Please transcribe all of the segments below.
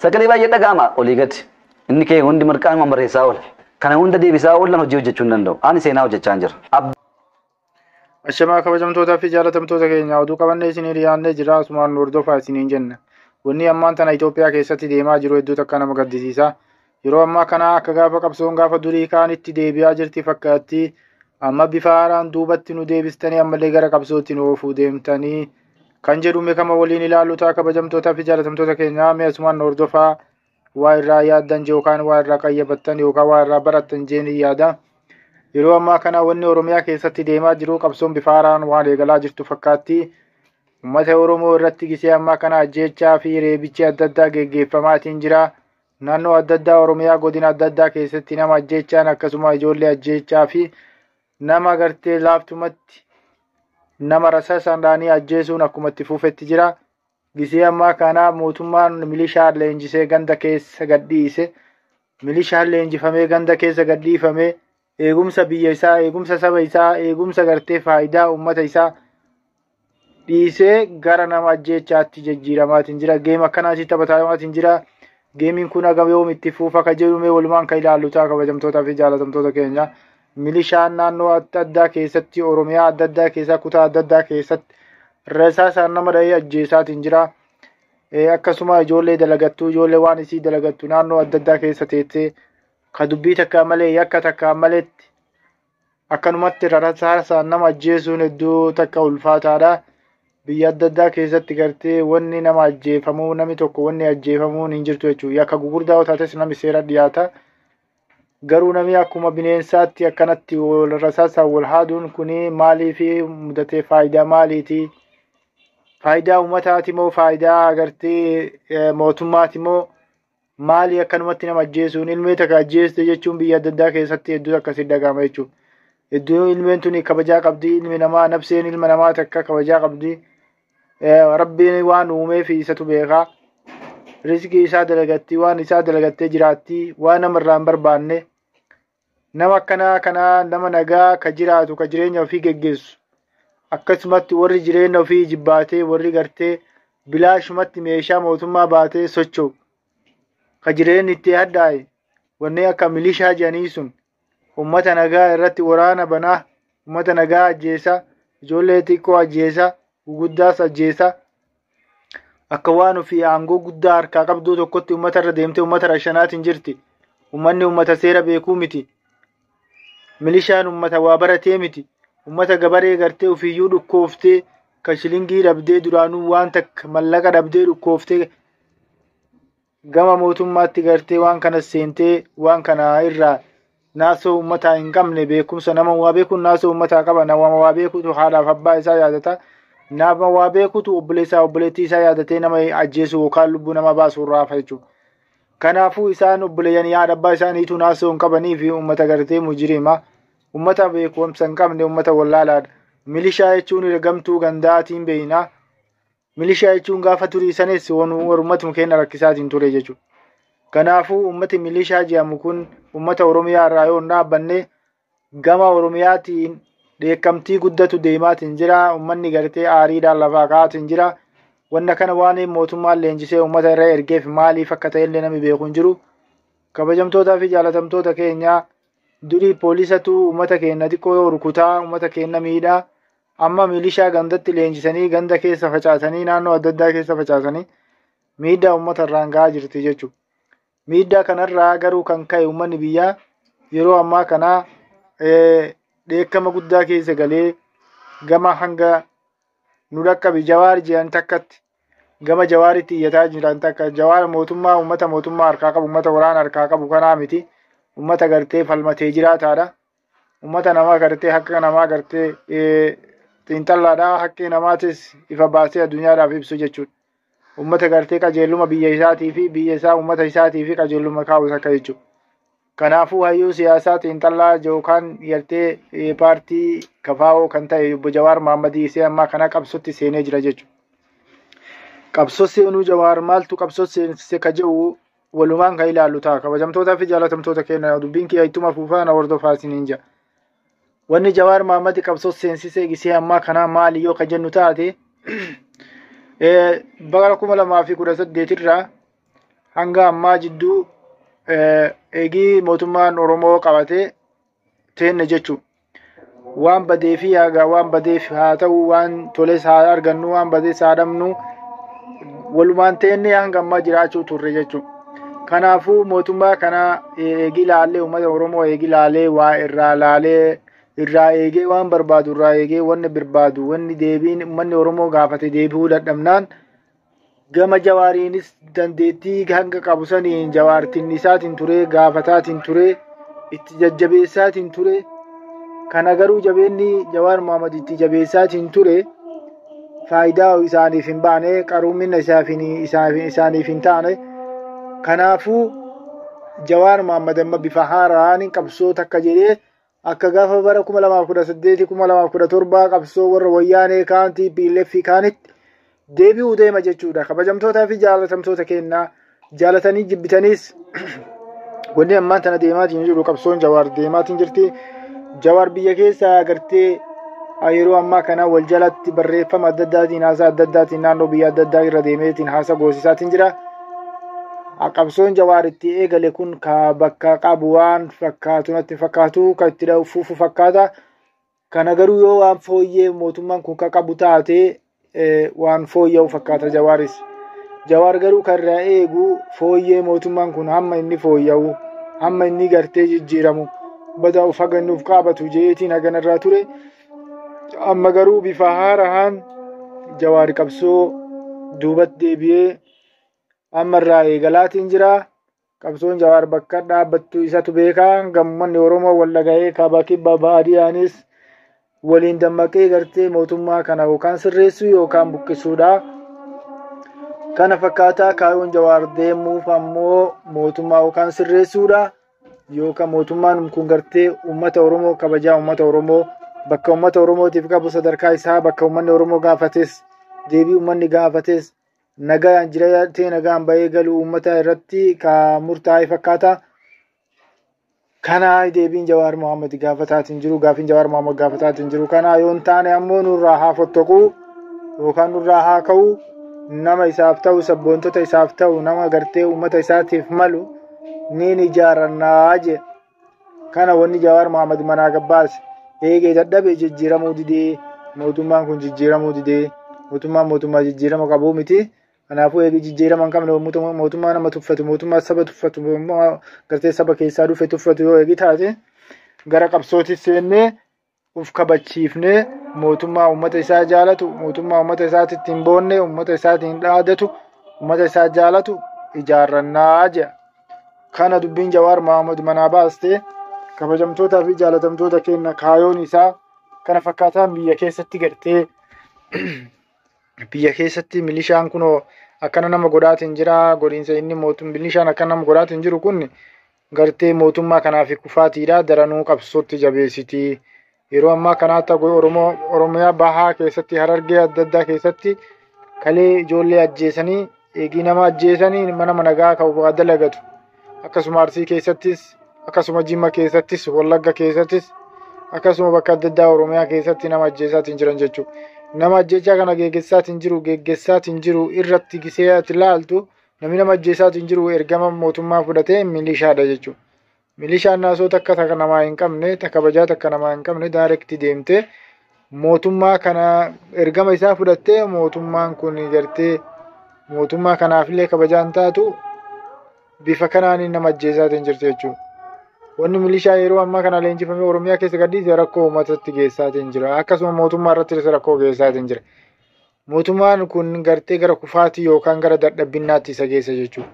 Sagalee baay'ee dhaga'ama olii gadi. Inni kee hundi mirqaanuma barreessaa oola. Kana hunda deebisaa oolan hojii hojjechuu hin danda'u. Ani seenaa hojjechaa jira. Ashamaa kabajamtootaa fi jaalatamtoota keenya, oduu qabannee isinii dhiyaannee jira, asumaan nu hordofaa isiniin jenna. Wanni ammaan tana Itoophiyaa keessatti deemaa jiru hedduu takka nama gaddisiisa. Yeroo ammaa kana akka gaafa qabsoon gaafa durii kaanitti deebi'aa jirti fakkaatti. Amma bifa haaraan duubatti nu deebistanii ammallee gara qabsootti nu oofuu deemtanii kan jedhu kama waliin ilaallu ta'a. Kabajamtootaa fi jaalatamtoota keenya, mee asumaan nu hordofaa, waa irraa yaaddan yookaan waa irraa qayyabattan yookaan waa irraa barattan jeen yaada. Yeroo ammaa kana wanni Oromiyaa keessatti deemaa jiru qabsoon bifa haaraan waan eegalaa jirtu fakkaatti. Uummata Oromoo irratti gisee ammaa kana ajjeechaa fi reebichi adda addaa geggeeffamaatiin jira. Naannoo adda addaa Oromiyaa godina adda addaa keessatti nama ajjeechaan, akkasuma ijoollee ajjeechaa fi nama gartee laaftumatti nama rasaasaan dhaanii ajjeesuun akkuma itti fufetti jira. Gisee ammaa kana mootummaan milishaa leenjisee ganda keessa gadhiise. Milishaan leenjifamee ganda keessa gadhiifamee eegumsa biyya isaa, eegumsa saba isaa, eegumsa gartee faayidaa uummata isaa dhiisee gara nama ajjeechaatti jijjiiramaatiin jira. Game akkanaatti taphatamaatiin jira. Gameiin kun hagam yoom itti fufa ka jedhu mee walumaan kan ilaallu ta'a, kabajamtootaa fi jaalatamtoota keenya. Milishaan naannoo adda addaa keessatti, Oromiyaa adda addaa keessa, kutaa adda addaa keessatti rasaasaan nama dhahee ajjeesaatiin jira. Akkasuma ijoollee dalagattuu, ijoollee waan isii dalagattu naannoo adda addaa keessa teessee ka dubbii takka malee, yakka takka maletti akkanumatti rasaasaan nama ajjeesuun hedduu takka ulfaataadha. Biyya adda addaa keessatti gartee wanni nama ajjeefamuu, namni tokko wanni ajjeefamuun hin jirtu jechuudha. Yakka gugurdaa yoo taates namni seera dhiyaata. Garuu namni akkuma bineensaatti akkanatti wal rasaasaan wal haaduun kuni maaliif mudatee, faayidaa maaliiti? Faayidaa uummataati moo faayidaa gartee mootummaati moo maali akkanumatti nama ajjeesuun? Ilmee takka ajjeeste jechuun biyya adda addaa keessatti hedduu akkasii dhagahama jechuudha. Hedduu ilmeen tuni kabajaa qabdi, ilmi namaa, nafseen ilma namaa takka kabajaa qabdi. Rabbiin waan uumeef isatu beekaa. Rizqii isaa dalagatti, waan isaa dalagattee jiraatti, waan namarraa hin barbaanne. Nama akkanaa kanaa, nama nagaa ka jiraatu, ka jireenya ofii geggeessu. Akkasumatti warri jireenya ofii jibbaatee, warri gartee bilaashumatti meeshaa mootummaa baatee socho'u. Ka jireenyi itti hadhaa'e wanni akka milishaa jedhanii sun uummata nagaa irratti waraana banaa, uummata nagaa ajjeesa, ijoollee xiqqoo ajjeesa, guguddaas ajjeesa. Akka waan ofii aangoo guddaa harkaa qabduu tokkotti uummata irra deemtee uummata rashanaatiin jirti. Uummanni uummata seera beekuu miti. Milishaan uummata waa baratee miti. Uummata gabaree gartee ofiiyyuu dhukkooftee, ka shilingii dhabdee, duraanuu waan takka mallaqa dhabdee dhukkooftee gama mootummaatti gartee waan kana seentee, waan kana irraa naasoo uummataa hin qabne. Beekumsa nama waa beekuun naasoo uummataa qaba. Nama waa beekutu haadhaaf abbaa isaa yaadata. Nama waa beekutu obboleessaa obboleettii isaa yaadatee nama ajjeesu yookaan lubbuu nama baasu irraa hafa jechuudha. Kanaafuu isaan obboleeyyan haadha abbaa isaaniitu naasoo hin qabanii fi uummata gartee mujriima. Uummata beekumsa hin qabne, uummata wallaalaadha. Milishaa jechuun ergamtuu gandaatiin beeyna. Milishaa jechuun gaafa turii sanis uummatuma keenya rakkisaatiin ture jechuudha. Kanaafuu uummati milishaa jedhamu kun uummata Oromiyaa irraa yoo hin dhaabbanne gama Oromiyaatiin dheekkamtii guddatu deemaatiin jira. Uummanni gartee aariidhaan lafaa ka'aatiin jira. Wanna kana waan mootummaan leenjisee uummata irra ergeef maaliif akka ta'ellee namni beeku hin jiru. Kabajamtootaa fi jaalatamtoota keenya, durii poolisatu uummata keenya xiqqoo rukutaa, uummata keenya miidhaa. Amma milishaa gandatti leenjisanii ganda keessa facaasanii, naannoo adda addaa keessa facaasanii miidhaa uummata irraan gahaa jirti jechuudha. Miidhaa kanarraa garuu kan ka'e uummanni biyyaa yeroo ammaa kana dheekkama guddaa keessa galee gama hanga nu dhaqqabe Jawaar jedhan takkatti gama Jawaaritti iyyataa jiran takka. Jawaar mootummaa uummata mootummaa harkaa qabu, uummata waraana harkaa qabu kanaa miti. Uummata gartee falmatee jiraataadha. Uummata namaa gartee haqa namaa gartee xiinxallaadha. Haqqii namaatis ifa baasee addunyaadhaaf ibsu jechuudha. Uummata gartee qajeeluma biyya isaatii fi biyya isaa, uummata isaatii fi qajeeluma kaa'u akka jechuudha. Kanaafuu hayyuu siyaasaa xiinxallaa yookaan gartee paartii KFO kan ta'e obbo Jawaar Mahammadii isee ammaa kana qabsootti seenee jira jechuudha. Qabsoo seenuu Jawaar maaltu qabsoo seensise ka jedhu walumaan kan ilaallu ta'a. Kabajamtootaa fi jaalatamtoota keenya, dubbiin kiyya ittuma fuufaa, na hordofaa isiniin jedha. Wanni Jawaar Mahammad qabsoo seensisee gisee ammaa kanaa maali yoo ka jennu taate, bara 2018 irraa hanga ammaa jidduu eegii mootummaan Oromoo qabatee teenne jechuudha. Waan badee fi haga waan badeef haa ta'u, waan toles haa argannu, waan badees haa dhabnu, walumaan teenne hanga ammaa jiraachuu turre jechuudha. Kanaafuu mootummaa kana eegi ilaalee, uummata Oromoo eegi ilaalee, waa irraa laalee, irraa eegee, waan barbaadu irraa eegee, wanni barbaadu, wanni deebiin uummanni Oromoo gaafate deebi'uu dadhabnaan, gama Jawaariinis dandeettii hanga qabu saniin Jawaartiin isaatiin ture, gaafataatiin ture, itti jajjabeessaatiin ture. Kana garuu jabeenni Jawaar Mohaammed itti jabeessaatiin ture faayidaa isaaniif hin baane, qaruumina isaaniif hin taane. Kanaafuu Jawaar Mohaammed amma bifa haaraan qabsoo takka jedhee akka gaafa bara 2018, 2017 qabsoo warra wayyaanee kaan TPLF kaanitti deebi'uu deema jechuudha. Kabajamtootaa fi jaalatamtoota kennaa, jaalatanii jibbitaniis, wanni ammaan tana deemaatiin jiru qabsoon Jawaar deemaatiin jirti. Jawaar biyya keessa agartee yeroo ammaa kana wal jalatti barreeffama adda addaatiin, haasaa adda addaatiin, naannoo biyya adda addaa irra deemeetiin haasa goosisaatiin jira. Qabsoon Jawaar itti eegale kun ka bakka qabu waan fakkaatu natti fakkaatu, kan itti fufu fakkaata. Kana garuu yoo waan fooyyee mootummaan kun ka qabu taate waan fooyya'u fakkaata Jawaaris. Jawaar garuu kan irraa eegu fooyyee mootummaan kun hamma inni fooyya'u, hamma inni gartee jijjiiramu, bada of hagannuuf qaabatu jeetiin haganarraa ture. Amma garuu bifa haaraan Jawaar qabsoo duubatti deebi'ee amma irraa eegalaatiin jira. Qabsoon Jawaar bakka dhaabbattu isatu beekaa. Gammanni Oromoo wal dhaga'ee kaaba kibba baadiyaanis waliin dammaqee gartee mootummaa kana yookaan sirreessuu yookaan buqqisuudha. Kana fakkaataa kaayyoon Jawaar deemuuf ammoo mootummaa yookaan sirreessuudha. Yookaan mootummaan kun gartee uummata Oromoo kabajaa, uummata Oromoo bakka uummata Oromootiif qabu, sadarkaa isaa, bakka uummanni Oromoo gaafates, deebii uummanni gaafates, nagaan jiraatee nagaan bahee galuu uummata irratti ka murtaa'e fakkaata. Kana deebiin Jawaar Mohaammed gaafataatiin jiru, gaafiin Jawaar Mohaammed gaafataatiin jiru. Kana yoo hin taane ammoo nurraa haa fottoquu yookaan nurraa haa ka'u, nama isaaf ta'u, sabboontota isaaf ta'u, nama gartee uummata isaatiif malu niin ijaarannaa jedhe. Kana wanni Jawaar Mohaammed manaa gabbaase eegee dadhabe, jijjiiramuu didee, mootummaan kun jijjiiramuu didee, mootummaan mootummaa jijjiirama qabuu miti. Kanaafuu eegee jijjiirama hin qabne, mootummaa nama tuffatu, mootummaa saba tuffatu, mootummaa gartee saba keessaa dhufe tuffatu yoo eegi taate, gara qabsootti seennee uf kabachiifnee mootummaa uummata isaa jaalatu, mootummaa uummata isaatitti hin boonne, uummata isaatiin dhaadatu, uummata isaa jaalatu ijaarrannaa jedha. Kana dubbiin Jawaar Mohaammed manaa baaste. Kabajamtootaa fi jaalatamtoota keenya, kaayoon isaa kana fakkaataan biyya keessatti gartee biyya keessatti milishaan kunoo akkana nama godhaatiin jira. Godhiinsa inni mootum milishaan akkana nama godhaatiin jiru kun gartee mootummaa kanaaf kufaatiidha, daranuu qabsootti jabeessiti. Yeroo ammaa kanaatti Oromoo Oromiyaa bahaa keessatti, Harargee adda addaa keessatti kalee ijoollee ajjeesanii, eegii nama ajjeesanii mana nagaa kan dalagatu. Akkasuma Arsii keessattis, akkasuma Jimma keessattis, Wallagga keessattis, akkasuma bakka adda addaa Oromiyaa keessatti nama ajjeesaatiin jiran jechuudha. Nama ajjeechaa kana geggeessaatiin jiru irratti gisee ati ilaaltu, namni nama ajjeesaatiin jiru ergama mootummaa fudhatee milishaadha jechuudha. Milishaan naasoo takka takka namaa hin qabne, takka kabajaa takka namaa hin qabne, direct deemtee mootummaa kana ergama isaa fudhattee, mootummaan kun gartee mootummaa kanaafillee kabajaan taatu, bifa kanaan nama ajjeesaatiin jirti jechuudha. Wanni milishaa yeroo ammaa kana leenjifamee Oromiyaa keessa gadhiise rakkoo uummatatti geessaatiin jira. Akkasuma mootummaa irratti rakkoo geessaatiin jira. Mootummaan kun gartee gara kufaatii yookaan gara dadhabinnaatti isa geessa jechuudha.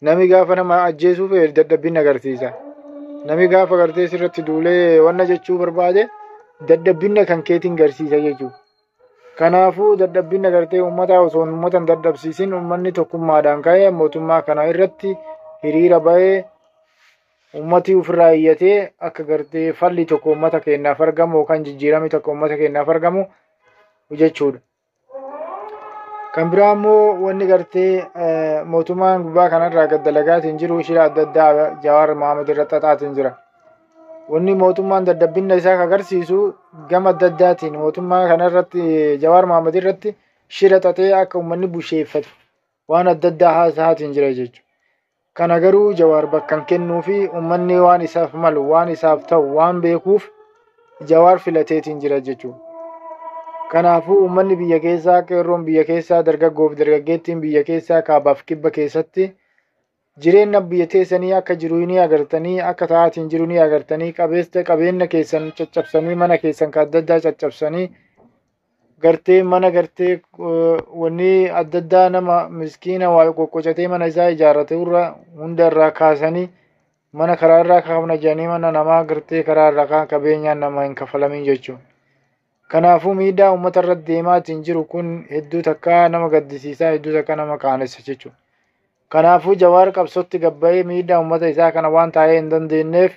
Namni gaafa nama ajjeesuuf dadhabbina agarsiisa. Namni gaafa gartee sirratti duulee wanna jechuu barbaade dadhabbina kan keetiin agarsiisa jechuudha. Kanaafuu dadhabbina gartee uummataa osoo uummata hin dadhabsiisin, uummanni tokkummaadhaan ka'ee mootummaa kana irratti hiriira bahee, uummati ofirraa iyyatee, akka gartee falli tokko uummata keenyaaf argamu yookaan jijjiiramni tokko uummata keenyaaf argamu jechuudha. Kan biraa immoo wanni gartee mootummaan gubbaa kanarraa gad dalagaatiin jiru shira adda addaa Jawaar Mohaammed irra xaxaatiin jira. Wanni mootummaan dadhabbina isaa agarsiisu gama adda addaatiin mootummaa kanarratti, Jawaar Mohaammed irratti shira xaxee akka uummanni busheeffatu waan adda addaa haasa'aatiin jira jechuudha. Kana garuu Jawaar bakka hin kennuu fi uummanni waan isaaf malu, waan isaaf ta'u waan beekuuf Jawaar filateetiin jira jechuudha. Kanaafuu uummanni biyya keessaa, qeerroon biyya keessaa, dargaggoo fi dargaggeettiin biyya keessaa kaabaaf kibba keessatti jireenya biyya teessanii akka jiru ni agartanii, akka ta'aatiin jiru ni agartanii, qabeessa qabeenya keessan caccabsanii, mana keessan kan adda addaa caccabsanii, gartee mana gartee wanni adda addaa nama miskiina waa qoqqocatee mana isaa ijaarrate irra hunda irraa kaasanii mana karaa irraa kaafna jedhanii mana namaa gartee karaa irraa kaan qabeenyaan nama hin kafalamin jechuudha. Kanaafuu miidhaa uummata irratti deemaatiin jiru kun hedduu takkaa nama gaddisiisaa, hedduu takka nama qaanessa jechuudha. Kanaafuu Jawaar qabsootti gabba'ee miidhaa uummata isaa kana waan taa'ee hin dandeenyeef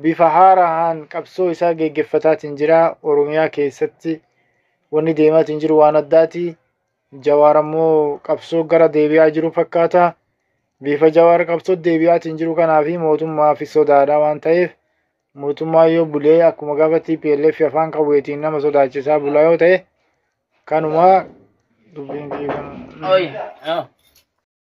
bifa haaraan qabsoo isaa geggeeffataatiin jira. Oromiyaa keessatti wanni deemaatiin jiru waan addaati. Jawaar ammoo qabsoo gara deebi'aa jiru fakkaata. Bifa Jawaar qabsoo deebi'aatiin jiru kanaa fi mootummaa fi sodaadha waan ta'eef mootummaa yoo bulee akkuma gaafa TPLF afaan qawweetiin nama sodaachisaa bulaa yoo ta'e kanuma dubbiin. Oye, no.